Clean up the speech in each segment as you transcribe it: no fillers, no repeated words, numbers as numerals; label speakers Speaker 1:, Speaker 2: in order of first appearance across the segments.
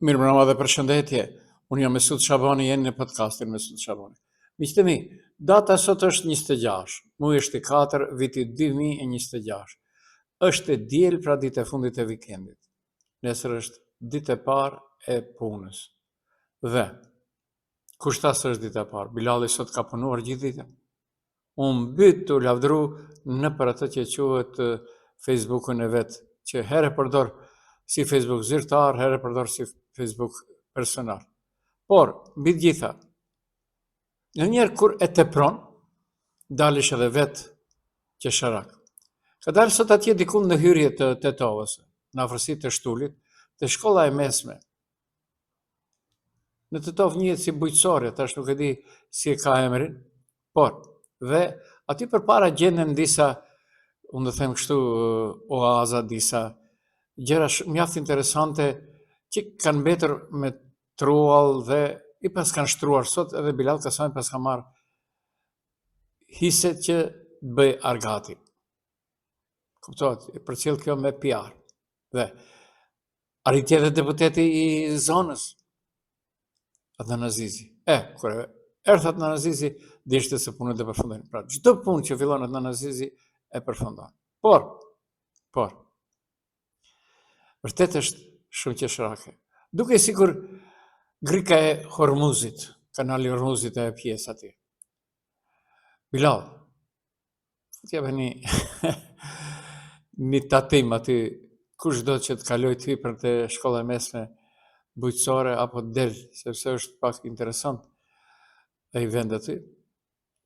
Speaker 1: Mirëmbrëma dhe përshëndetje. Unë jam Mesut Shabani, jeni në podcastin Mesut Shabani. Miqtë e mi, data sot është 26, muaji është i 4, viti 2026. Është e diel, pra ditë e fundit e vikendit. Nesër është ditë e parë e punës. Dhe kush tha se është dita e parë? Bilalli sot ka punuar gjithë ditën. U mbyt u lavdru nëpër atë që quhet Facebookun e vet, që herë e përdor si Facebook zyrtar, herë e përdor si Facebook personal. Por, mbi të gjitha, ndonjëherë kur e tepron, dalësh edhe vetë qesharak. Ka dalë sot atje diku në hyrje të Tetovës, në afërsi të Shtulit, te shkolla e mesme, Në Tetovë njihet si bujqësore, tash nuk e di si e ka emrin, por dhe aty përpara gjenden disa, unë do them kështu, oaza, disa gjëra mjaft interesante që kanë mbetur me truall dhe i paskan shtruar sot edhe Bilall Kasami paska marrë hise që të bëjë argati. Kuptohet, e përcjell kjo me PR. Dhe Arriti edhe deputeti i zonës, Adnan Azizi. E, kur erdh Adnan Azizi, dishte se punët do përfundojnë. Pra, çdo punë që fillon Adnan Azizi, e përfundon. Por, por, vërtet është shumë qesharake. Dukej sikur gryka e Hormuzit, kanali i Hormuzit e pjesë aty. Bilall, T'ja një, një tatim aty, kush do që të kaloj të për te shkolla e mesme bujqësore apo del, sepse është pak interesant ai vend aty,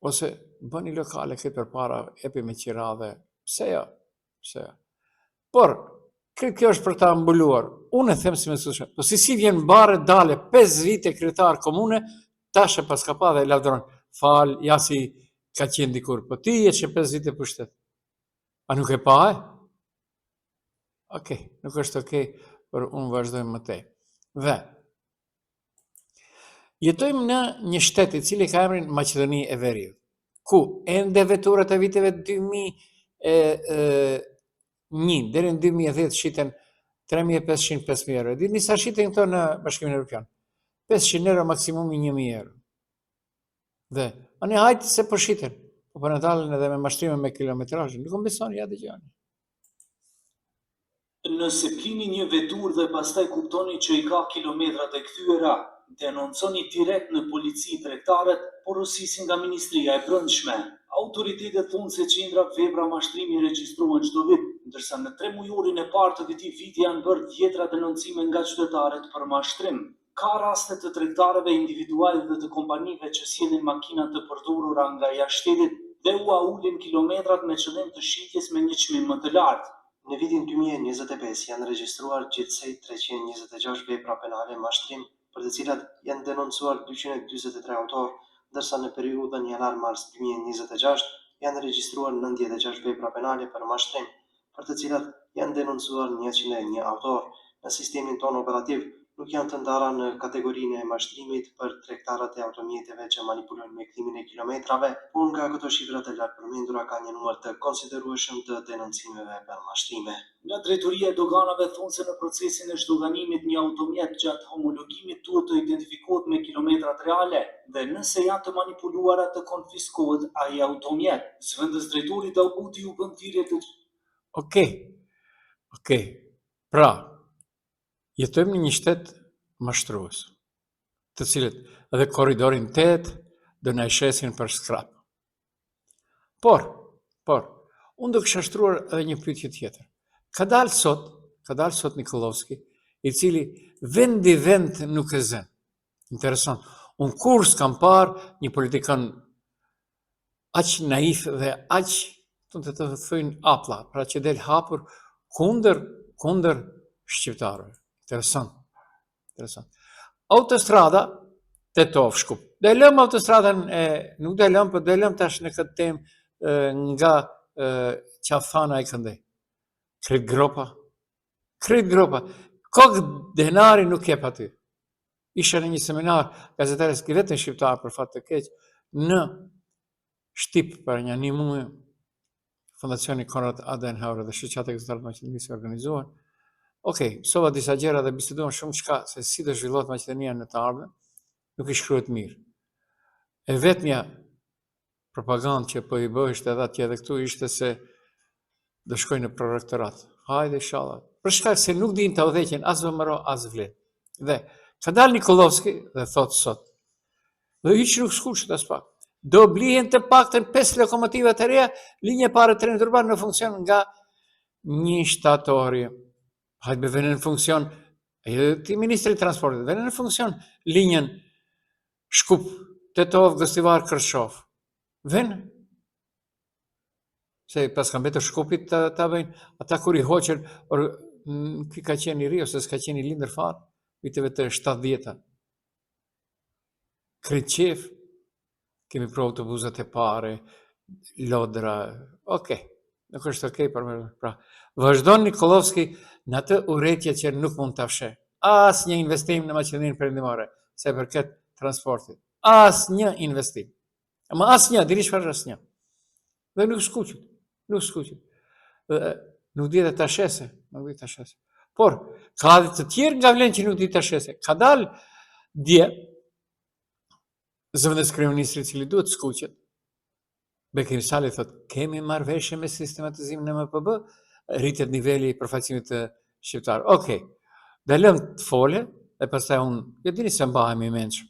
Speaker 1: ose bëni lokale këtë përpara, jepi me qira dhe pse jo, pse jo. Por, krejt kjo është për ta mbuluar. Unë e them si Mesut Shabani. Po si si vjen barre dale 5 vite kryetar komune, tash e paska pa dhe e lavdëron. Fal, ja si ka qenë dikur. Po ti je që 5 vite pushtet. A nuk e pa e? Okej, nuk është okej, por unë vazhdoj më tej. Dhe, Jetojmë në një shtet i cili ka emrin Maqedoni e Veriut, ku ende veturat e viteve 2001 deri në 2010 shiten 3500 5000 euro. Dini sa shiten këto në Bashkimin Evropian? 500 euro maksimumi 1000 euro. Dhe, ani hajt se po shiten, po po na dalin edhe me mashtrime me kilometrazhin, nuk më besoni, ja dëgjoni.
Speaker 2: Nëse blini një veturë dhe pastaj kuptoni që i ka kilometrat e kthyera, denonconi direkt në polici tregtarët, porosisin nga Ministria e Brendshme. Autoritetet thonë se qindra vepra mashtrimi regjistrohen çdo vit, ndërsa në tremujorin e parë të këtij viti janë bërë dhjetëra denoncime nga qytetarët për mashtrim. Ka raste të tregtarëve individualë dhe të kompanive që sjellin makina të përdorura nga jashtë shtetit dhe ua ulin kilometrat me qëllim të shitjes me një çmim më të lartë.
Speaker 3: Në vitin 2025 janë regjistruar gjithsej 326 vepra penale mashtrim, për të cilat janë denoncuar 243 autorë, ndërsa në periudhën janar-mars 2026 janë regjistruar 96 vepra penale për mashtrim, për të cilat janë denoncuar 101 autorë. Në sistemin tonë operativ nuk janë të ndara në kategorinë e mashtrimit për tregtarët e automjeteve që manipulojnë me kthimin e kilometrave, por nga këto shifra të lartpërmendura ka një numër të konsiderueshëm të denoncimeve për mashtrime.
Speaker 2: Nga Drejtoria e Doganave thonë se në procesin e zhdoganimit një automjet gjatë homologimit duhet të identifikohet me kilometrat reale dhe nëse janë të manipuluara të konfiskohet ai automjet. Zëvendësdrejtori Dauti u bën thirrje të
Speaker 1: Okej, okej. Pra, jetojmë në një shtet mashtrues, të cilët edhe korridorin 8 do na e shesin për skrap. Por, por, unë do kisha shtruar edhe një pyetje tjetër. Ka dalë sot, ka dalë sot Nikollovski, i cili vendi vend nuk e zën. Interesant. Unë kurrë s'kam parë një politikan aq naif dhe aq të të thujnë aplla, pra që del hapur kundër kundër shqiptarëve. Interesant. Interesant. Autostrada Tetovë Shkup. Do e lëmë autostradën e nuk do e lëmë, po do e lëmë tash në këtë temë nga Qafë-Thana e këndej. Krejt gropa. Krejt gropa. Kokë denari nuk jep aty. Isha në një seminar gazetaresk i vetëm shqiptar për fat të keq në Shtip para një një muaj Fondacioni Konrad Adenauer dhe Shoqata e Gazetarëve të Maqedonisë organizuan. Okej, mësova disa gjëra dhe biseduam shumë çka se si do zhvillohet Maqedonia në të ardhmen, nuk i shkruhet mirë. E vetmja propagandë që po i bëheshte edhe atje edhe këtu ishte se do shkojnë në prorektorat. Hajde inshallah. Për shkak se nuk dinë ta udhëheqin as VMRO as VLEN. Dhe ka dalë Nikollovski dhe thotë sot. Dhe hiç nuk skuqet aspak. Do blihen të paktën 5 lokomotiva të reja, linja e parë e trenit urban në funksion nga 1 shtatori. Hajde be vënë në funksion, edhe ti ministri i transportit, vënë në funksion linjën Shkup, Tetovë, Gostivar, Kërçovë. Vënë se pas ka mbetur Shkupit ta, ta bëjnë, ata kur i hoqën, or, ky ka qenë i ri ose s'ka qenë i lindur fare, viteve të 70-ta. Krejt qef, kemi pru autobuzat e pare, lodra, okej, nuk është okej për më, pra, vazhdon Nikollovski në atë urrejtje që nuk mund ta fsheh. Asnjë investim në Maqedoninë Perëndimore, sa i përket transportit. Asnjë investim. Ama asnjë, dini çfarë asnjë. Dhe nuk skuqet, nuk skuqet. Dhe nuk di ta shese, nuk di ta shese. Por, ka edhe të tjerë nga vlen që nuk di ta shese. Ka dalë dje, zëvendës kryeministri i cili duhet të skuqet, Bekim Sali thotë, kemi marrëveshje me sistematizimin në MPB, rritet niveli i përfaqësimit të shqiptar. Okej, okay. Da lëm të fole, dhe pastaj unë, jo dini se mbahem i mençëm.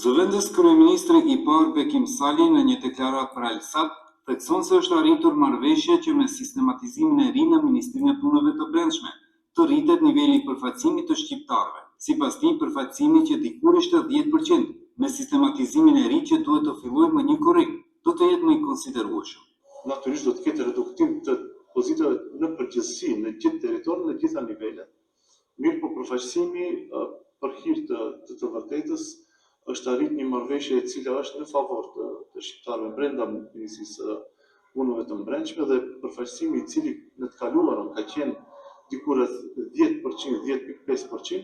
Speaker 4: Zëvendës kryeministri i parë Bekim Sali në një deklaratë për Alsat thekson se është arritur marrëveshja që me sistematizimin e ri në Ministrinë e Punëve të Brendshme, të rritet niveli i përfaqësimit të shqiptarëve. Sipas tij, përfaqësimi që dikur ishte 10%, me sistematizimin e ri që duhet të fillojë më një korrik, do të jetë më i konsiderueshëm.
Speaker 5: Natyrisht do të ketë reduktim të pozitave në përgjithësi në gjithë territorin në gjitha nivelet. Mirëpo përfaqësimi për hir të të, të vërtetës është arrit një marrëveshje e cila është në favor të, të shqiptarëve brenda Ministrisë së Punëve të Brendshme dhe përfaqësimi i cili në të kaluarën ka qenë diku rreth 10%, 10.5%,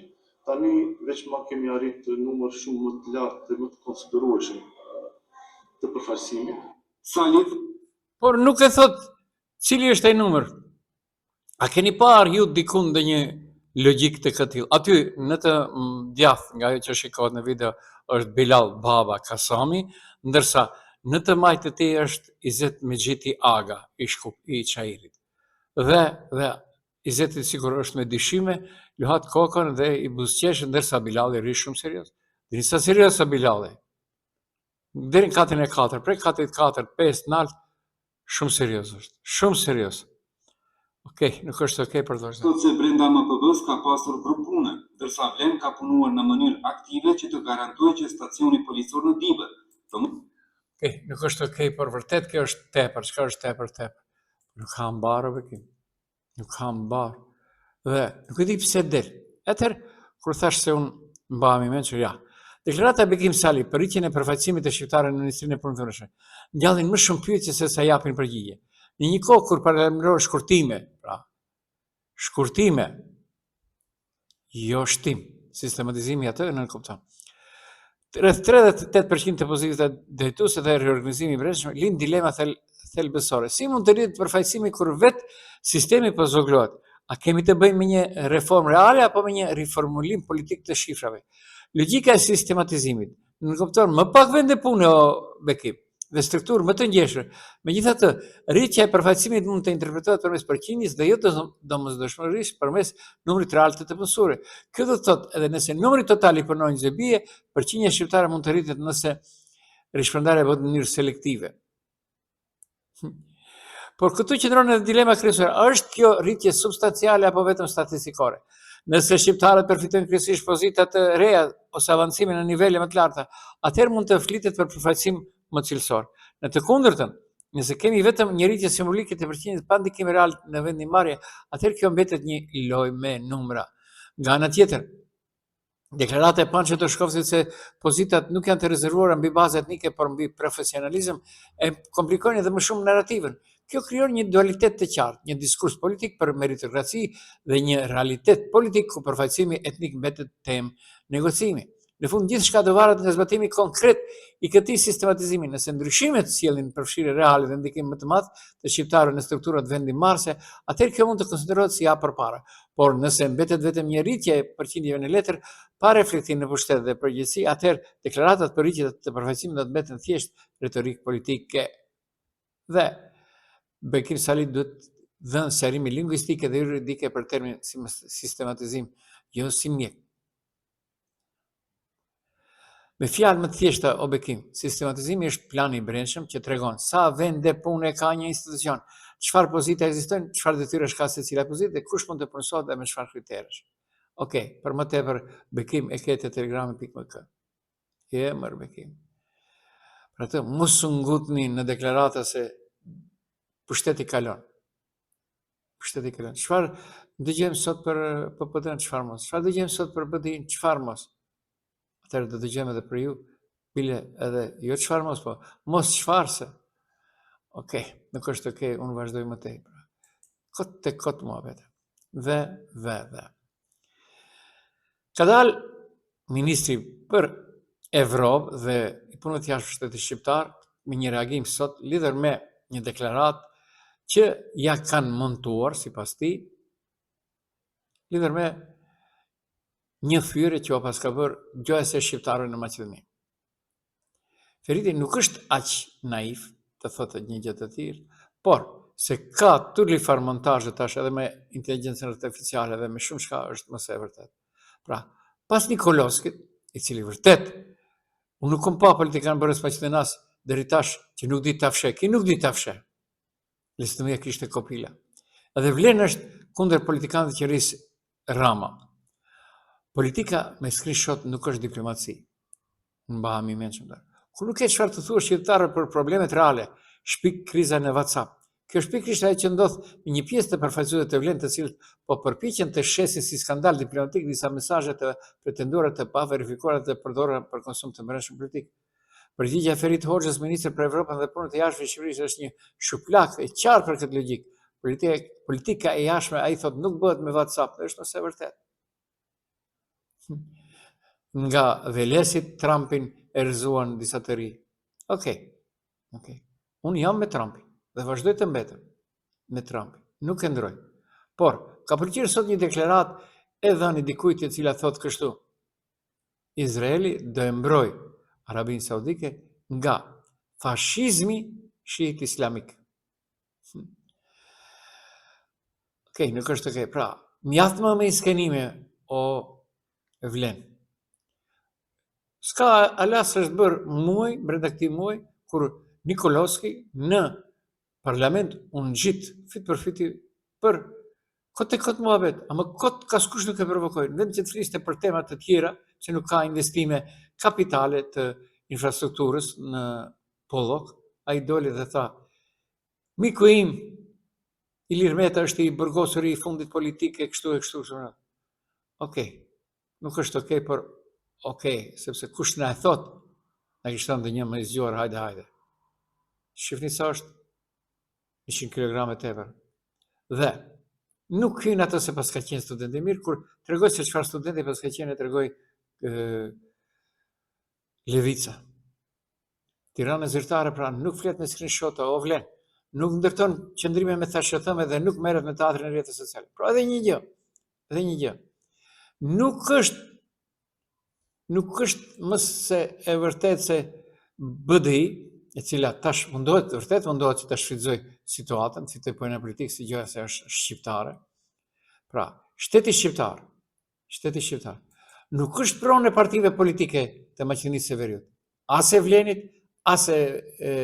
Speaker 5: tani veç ma kemi arrit numër shumë më të lartë dhe më të konsiderueshëm të përfaqësimit.
Speaker 4: Sali
Speaker 1: Por nuk e thot cili është ai numër. A keni parë ju dikund ndonjë logjikë të këtillë? Aty në të djathtë nga ajo që shikohet në video është Bilal Baba Kasami, ndërsa në të majtë të tij është Izet Mexhiti Aga i Shkup i Çairit. Dhe dhe Izeti sikur është me dyshime, luhat kokën dhe i buzëqesh ndërsa Bilali rri shumë serioz. Dini sa serioz sa Bilali. Deri në katin e 4, prej katit 4, 5 nalt, Shumë serioz është, shumë serioz. Okej, nuk është okej për të
Speaker 4: Thotë se brenda MPB-së ka pasur grup pune, ndërsa Vlen ka punuar në mënyrë aktive që të garantojë që stacioni policor në Dibër të
Speaker 1: Okej, nuk është okej, por vërtet kjo është tepër, çka është tepër tepër. Nuk ka mbarë, Bekim. Nuk ka mbarë. Dhe nuk e di pse del. Atëherë, kur thash se unë mbahem i mençur, ja. Deklarata e Bekim Sali për rritjen e përfaqësimit të shqiptarëve në Ministrinë e Punëve të Brendshme ngjallin më shumë pyetje se sa japin përgjigje. Në një kohë kur paralajmërohen shkurtime, pra shkurtime Jo shtim, sistematizimi atë nënkupton. Rreth 38% të pozitave drejtuese dhe riorganizimi i brendshëm lind dilema thel, thelbësore. Si mund të rritet përfaqësimi kur vetë sistemi po zvogëlohet? A kemi të bëjmë me një reformë reale apo me një riformulim politik të shifrave? Logjika e sistematizimit nënkupton më pak vende pune o Bekim dhe strukturë më të ngjeshur. Megjithatë, rritja e përfaqësimit mund të interpretohet përmes përqindjes dhe jo domosdoshmërisht përmes numrit real të të punësuarve. Kjo do të thotë, edhe nëse numri total i punonjësve bie, përqindja shqiptare mund të rritet nëse rishpërndarja bëhet në mënyrë selektive. Por këtu qëndron edhe dilema kryesore, a është kjo rritje substanciale apo vetëm statistikore? Nëse shqiptarët përfitojnë kryesisht pozita të reja ose avancime në nivele më të larta, atëherë mund të flitet për përfaqësim më cilësor. Në të kundërtën, nëse kemi vetëm një rritje simbolike të përqindjes pa ndikim real në vendimmarrje, atëherë kjo mbetet një lojë me numra. Nga ana tjetër, Deklarata e Pançe Toshkovskit se pozitat nuk janë të rezervuara mbi bazë etnike, por mbi profesionalizëm, e komplikojnë edhe më shumë narrativën. Kjo krijon një dualitet të qartë, një diskurs politik për meritokraci dhe një realitet politik ku përfaqësimi etnik mbetet temë negocimi. Në fund gjithçka do varet nga zbatimi konkret i këtij sistematizimi. Nëse ndryshimet sjellin përfshirje reale dhe ndikim më të madh të shqiptarëve në strukturat vendimmarrëse, atëherë kjo mund të konsiderohet si hap përpara. Por nëse mbetet vetëm një rritje e përqindjeve në letër, pa reflektim në pushtet dhe përgjegjësi, atëherë deklaratat për rritje të përfaqësimit do të mbeten thjesht retorikë politike. Dhe Bekim Sali duhet dhënë sqarime linguistike dhe juridike për termin sistematizim, jo si mjek. Me fjalë më të thjeshta o Bekim, sistematizimi është plani i brendshëm që tregon sa vende pune ka një institucion, çfarë pozita ekzistojnë, çfarë detyrash ka secila pozitë dhe kush mund të punësohet dhe me çfarë kriteresh. Okej, për më tepër Bekim e ke te telegrami.mk. Je mër Bekim. Për atë mos u ngutni në deklarata se pushteti kalon. Pushteti kalon. Çfarë dëgjojmë sot për PPD-n, çfarë mos? Çfarë dëgjojmë sot për BDI-n, çfarë mos? Atëherë do dëgjojmë edhe për ju, bile edhe jo çfarë mos, po mos çfarë se. Okej, nuk është okej, unë vazhdoj më tej. Pra. Kot e kot muhabete. Dhe, dhe, dhe. Ka dalë ministri për Evropë dhe i punëve të jashtme të shtetit shqiptar me një reagim sot lidhur me një deklaratë që ja kanë montuar sipas tij lidhur me një fyerje që u paska bërë gjoja se shqiptarëve në Maqedoni. Feriti nuk është aq naiv të thotë një gjë të tillë, por se ka turli farë montazhe tash edhe me inteligjencën artificiale dhe me shumë çka është më se e vërtetë. Pra, pas Nikolovskit, i cili vërtet unë nuk kom pa politikanbërës maqedonas deri tash që nuk di ta fsheh, ky nuk di ta fsheh. Lesëtumia kishte kopila. Edhe vlen është kundër politikanëve të qeverisë Rama. Politika me screenshot nuk është diplomaci. Unë bëhem i mençëm tani. Kur nuk ke çfarë të thuash qytetarëve për problemet reale, shpik kriza në WhatsApp. Kjo është pikërisht ajo që ndodh me një pjesë të përfaqësuesve të Vlen të cilët po përpiqen të shesin si skandal diplomatik disa mesazhe të pretenduara të paverifikuara të përdorura për konsum të brendshëm politik. Përgjigja e Ferit Hoxhës, ministër për Evropën dhe Punët e Jashtme i Shqipërisë, është një shuplakë e qartë për këtë logjikë. Politika, politika e jashtme, ai thotë, nuk bëhet me WhatsApp, dhe është më se e vërtetë. Nga Velesit Trumpin e rrëzuan disa të ri. Okej. Okej. Unë jam me Trumpin dhe vazhdoj të mbetem me Trumpin. Nuk e ndroj. Por ka pëlqyer sot një deklaratë e dhënë dikujt e cila thotë kështu. Izraeli do e mbrojë Arabinë Saudite nga fashizmi shiit islamik. Hm. Okej, nuk është okej. Pra, mjaft më me inskenime o vlen. S'ka ala s'është bërë muaj, brenda këtij muaj, kur Nikolovski në parlament u ngjit fyt për fyti për kot e kot muhabet, ama kot askush nuk e provokoi, në vend që të fliste për tema të tjera, se nuk ka investime kapitale të infrastrukturës në Pollog, ai doli dhe tha, miku im, Ilir Meta është i burgosuri i fundit politik e kështu e kështu kështu. Okej, nuk është okej, por okej, sepse kush na e thot, na kishte thënë ndonjë më i zgjuar, hajde, hajde. Shifni sa është 100 kg e tepër. Dhe nuk hyn ato se paska qenë student i mirë, kur tregoi se çfarë studenti paska qenë e tregoi Levica. Tirana zyrtare pra nuk flet me screenshot o vlen, nuk ndërton qëndrime me thashethëme dhe nuk merret me teatrin e rrjeteve sociale. Pra edhe një gjë, edhe një gjë. Nuk është nuk është më se e vërtetë se BDI, e cila tash mundohet, vërtet mundohet që ta shfrytëzojë situatën, të fitojë poena politikë si gjoja se është shqiptare. Pra, shteti shqiptar, shteti shqiptar, nuk është pronë e partive politike të Maqedonisë së Veriut, as e Vlenit, as e, e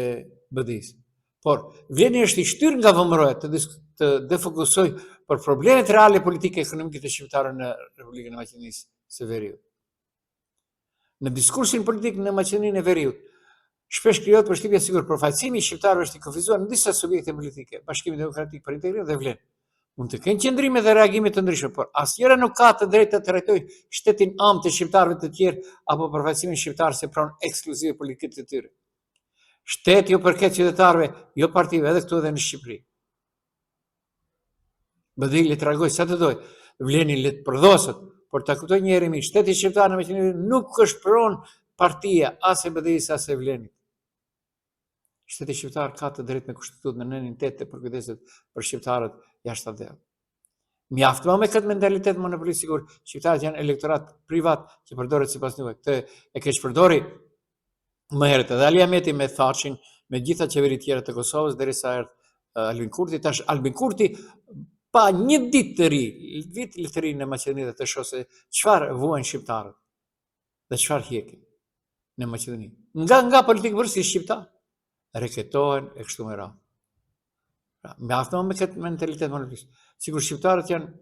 Speaker 1: BDI-së. Por, Vleni është i shtyrë nga VMRO-ja të, të defokusojë për problemet reale politike ekonomike të shqiptarëve në Republikën e Maqedonisë së Veriut. Në diskursin politik në Maqedoninë e Veriut, shpesh krijohet përshtypja sikur përfaqësimi i shqiptarëve është i kufizuar në disa subjekte politike, Bashkimi Demokratik për Integrim dhe Vlen. Mund të kenë qëndrime dhe reagime të ndryshme, por asnjëra nuk ka të drejtë të trajtojë shtetin amë të shqiptarëve të tjerë apo përfaqësimin shqiptar si pronë ekskluzive politike të tyre. Shteti u përket qytetarëve, jo partive, edhe këtu edhe në Shqipëri. BDI le të reagojë sa të dojë, Vleni le të përdhoset, Por ta kuptoj një herë mirë, shteti shqiptar në Maqedoni nuk është pronë partie, as e BDI-së, as e Vlenit. Shteti shqiptar ka të drejtë me kushtetutë në nenin 8 të përkujdeset për shqiptarët jashtë atdheut. Mjaft më me këtë mentalitet monopolist sikur shqiptarët janë elektorat privat që përdoret sipas nevojës. Këtë e keqpërdori më herët edhe Ali Ahmeti me Thaçin, me gjitha qeveritë tjera të Kosovës derisa erdh Albin Kurti, tash Albin Kurti pa një ditë të rri, vit të rri në Maqedoni dhe të shohë se çfarë vuajnë shqiptarët dhe çfarë hjekin në Maqedoni. Nga nga politikëbërësi shqiptar reketohen e kështu me radhë. Pra, mjaft më me këtë mentalitet monopolist. Sikur shqiptarët janë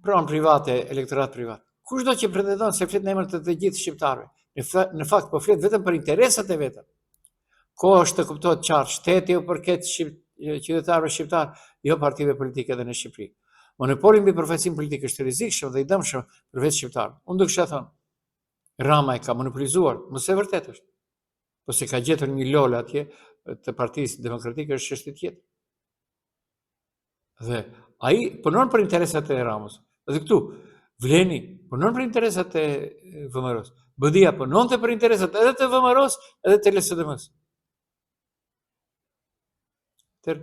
Speaker 1: pronë private, elektorat privat. Kushdo që pretendon se flet në emër të të gjithë shqiptarëve, në, në fakt po flet vetëm për interesat e veta. Koha është të kuptohet qartë, shteti u përket shqip, qytetarëve shqiptar, jo partive politike edhe në Shqipëri. Monopoli mbi përfaqësimin politik është i rrezikshëm dhe i dëmshëm për vetë shqiptarët. Unë do kisha thënë, Rama e ka monopolizuar, më se vërtet është. Po se ka gjetur një lol atje të Partisë Demokratike është çështje tjetër. Dhe ai punon për interesat e Ramës. Dhe këtu Vleni punon për interesat e VMRO-s. BDI-ja punonte për interesat edhe të VMRO-s edhe të LSDM-s. Tër,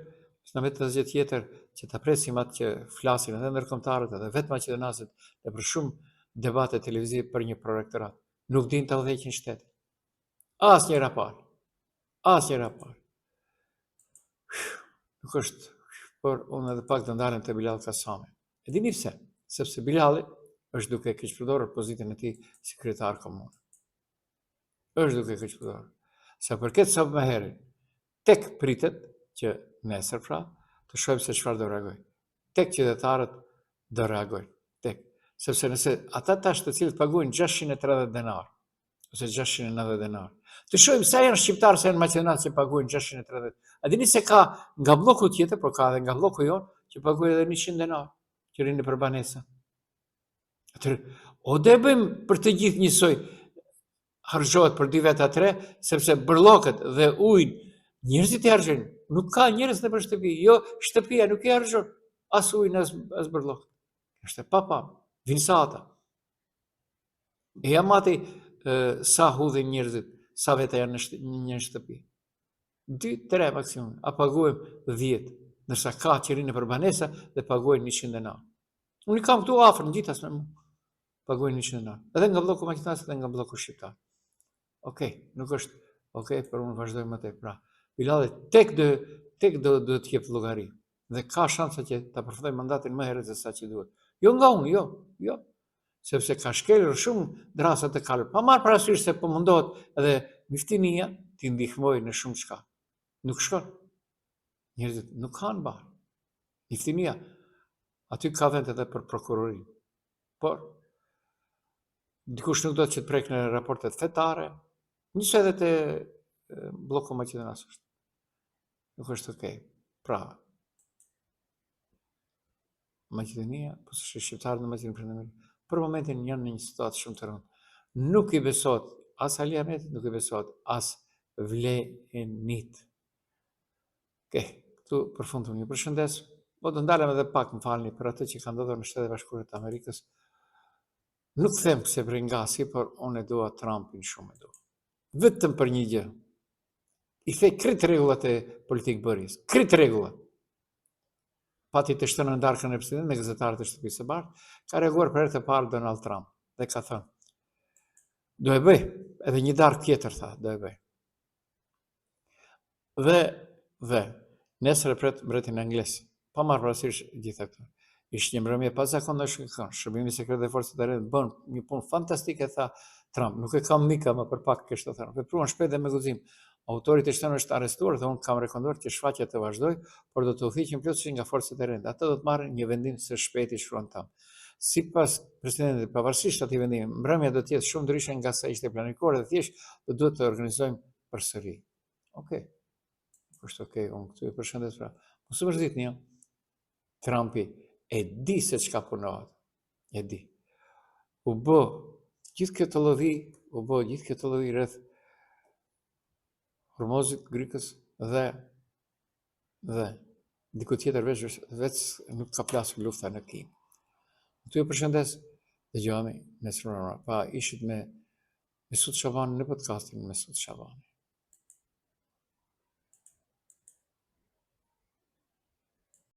Speaker 1: s'na mbetet asgjë tjetër që ta presim atë që flasin edhe ndërkombëtarët edhe vetë maqedonasit dhe për shumë debate televizive për një prorektorat. Nuk din ta udhëheqin shtetin. Asnjëra palë. Asnjëra palë. Nuk është, por unë edhe pak do ndalem te Bilall Kasami. E dini pse? Sepse Bilalli është duke keqpërdorur pozitën e tij si kryetar komune. Është duke keqpërdorur. Sa përket Sabah Meherit, tek pritet që nesër pra, të shohim se çfarë do reagojë. Tek qytetarët do reagojnë. Tek. Sepse nëse ata tash të cilët paguajnë 630 denar, ose 690 denar. Të shohim sa janë shqiptarë, sa janë maqedonas që paguajnë 630. A dini se ka nga blloku tjetër, por ka edhe nga blloku jonë, që paguajnë edhe 100 denar, që rrinë nëpër banesa. Atëherë, o do e bëjmë për të gjithë njësoj, harxhohet për dy veta tre, sepse bërllokët dhe ujin, njerëzit i harxhojnë, nuk ka njerëz nëpër shtëpi, jo shtëpia nuk i harxhon, as ujin, as, as bërllokët. Është e paparë, vin sata. E ja mati sa hudhin njerëzit, sa veta janë në, shtëpi, në një shtëpi. 2, 3 maksimum, a paguajmë 10, ndërsa ka që rrinë nëpër banesa dhe paguajnë 100 denar. Unë i kam këtu afër, ngjitas me mu, paguajnë 100 denar. Edhe nga blloku maqedonas edhe nga blloku shqiptar. Okej, nuk është okej, por unë vazhdoj më tej. Pra, Bilalli tek do tek do do të jep llogari dhe ka shansa që ta përfundoj mandatin më herët se sa që duhet. Jo nga unë, jo, jo. Sepse ka shkelur shumë dërrasa të kalbur. Pa marrë parasysh se po mundohet edhe myftinia t'i ndihmojë në shumë çka. Nuk shkon. Njerëzit nuk kanë bar. Myftinia aty ka vend edhe për prokurorinë. Por dikush nuk do që të prek në raportet fetare, njësoj edhe te blloku maqedonas është. Nuk është okej. Pra, Maqedonia, po së shqiptarët në Maqedoni për për momentin janë në një situatë shumë të rëndë. Nuk i besohet as Ali Ahmetit, nuk i besohet as Vlenit. Okej, këtu përfundoj. Ju përshëndes. Po do ndalem edhe pak, më falni, për atë që ka ndodhur në Shtetet e Bashkuara të Amerikës. Nuk them se prej ngasi, por unë e dua Trumpin shumë e dua. Vetëm për një gjë. I theu krejt rregullat e politikëbërjes, krejt rregullat. Pati të shtënë në darkën e presidentit me gazetarët e Shtëpisë së Bardhë, ka reaguar për herë të parë Donald Trump dhe ka thënë: Do e bëj edhe një darkë tjetër, tha, do e bëj. Dhe, dhe, nesër e pret mbretin anglez, pa marrë parasysh gjitha këto. Ishte një mbrëmje e pazakontë në Washington. Shërbimi sekret dhe forcat e rendit bënë një punë fantastike, tha Trump. Nuk e kam mika më për pak kishte thënë. Vepruan shpejt dhe me guxim. Autori i të shtënës është arrestuar dhe unë kam rekomanduar që shfaqja të vazhdojë, por do të udhëhiqen plotësisht nga forcat e rendit. Ata do të marrin një vendim së shpejti, shkruan Trump. Sipas presidentit, pavarësisht atij vendimi, mbrëmja do të jetë shumë ndryshe nga sa ishte planifikuar dhe thjesht do duhet të organizojmë përsëri. Okej. Okay. Është okej, okay, unë këtu e përshëndes pra. Mos u mërzitni, jo. Trumpi e di se çka punohet. E di. U bë gjithë kjo tollovi, u bë gjithë kjo tollovi rreth Hormozit, Grykës dhe dhe diku tjetër veç veç nuk ka plasur lufta në Kinë. Këtu ju përshëndes. Dëgjohemi nesër mbrëma. Pa ishit me Mesut Shabanin në podcastin Mesut Shabani.